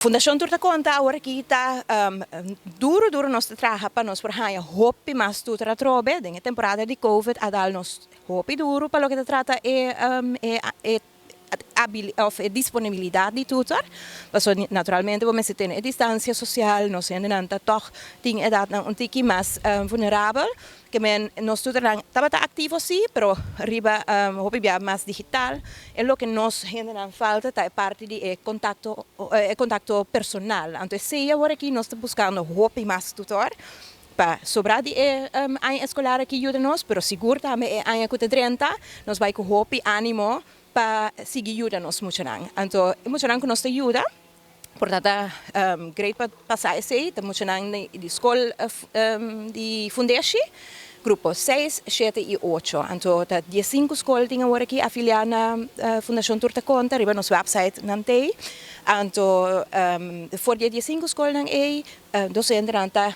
Fundashon Tur Ta Konta awor aki ta duru duru nos ta traha pa nos por haña hopi mas tutor atrobe. Den e temporada di covid a dal nos hopi duru pa loke ta trata e e of e disponibilidat di tutor. Pasobra naturalmente bo mester tene e distansia sosial, nos hendenan ta tòg tin edatnan un tiki mas vulnerabel. Ke men nos tutornan tabata aktivo si, pero riba hopi bia mas digital. E loke nos hendenan falta ta e parti di e kontakto e kontakto personal. Anto esei awor aki nos ta buskando hopi mas tutor pa sobra di e aña eskolar aki yuda nos, pero sigur tambe e aña ku ta drenta nos bai ku hopi animo pa sigui yuda nos muchanan. Anto e muchanan ku nos ta yuda. Por ta ta great pa pasa esey, ta muchanan di skol di fundeshi, grupo seis, shete i ocho. Anto ta diesinku skol tin awor aki afilia na Fundashon Tur Ta Konta riba nos website nan t'ey. Anto for di e diesinku skolnan ey dosentenan ta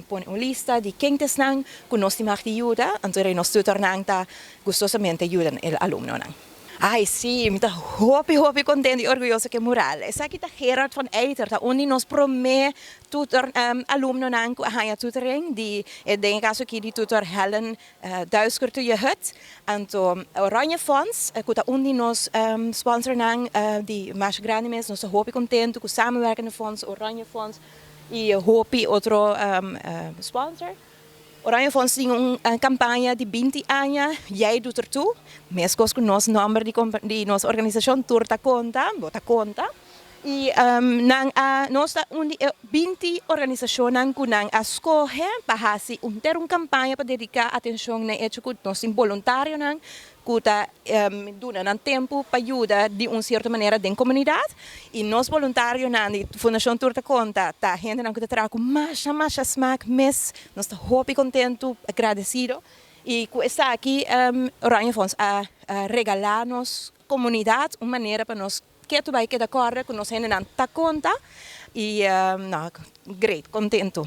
pone un lista di ken ta esnan ku nos tin mag di yuda, anto rei nos tutornan ta gustosamente yuda e alumnonan. Ai sí, mi ta hopi hopi kontentu i orguyoso ku e mural. Esaki ta Gerard van Eiter, ta un di nos promé tutor alumnonan ku a haña tutoring di, den e kaso aki di tutor Helen Duisker te Jehut. Anto Oranje Fonds ku ta un di nos sponsornan di mas grandi mes, nos ta hopi kontentu ku Samenwerkende Fonds, Oranje Fonds, I hopi otro sponsor. Oranje Fonds tin un campaña di binti aña, Jij doet er toe. Mescos cu nos nomber di nos organisacion, Tur ta conta, bo ta conta. I nan a, nos ta un di e binti organisacionnan cu nan a scoge pa haci un ter un campaña pa dedica atencion na e hecho cu nos tin boluntarionan ku ta duna nan tempu pa yuda di un sierto manera den komunidat i nos boluntarionan di Fundashon Tur Ta Konta ta hendenan ku ta traha ku masha masha smak mes. Nos ta hopi kontentu, agradesido i ku esaki Oranje Fonds a regalá nos komunidat un manera pa nos ketu bai keda kòrda ku nos hendenan ta konta i no, great, kontentu.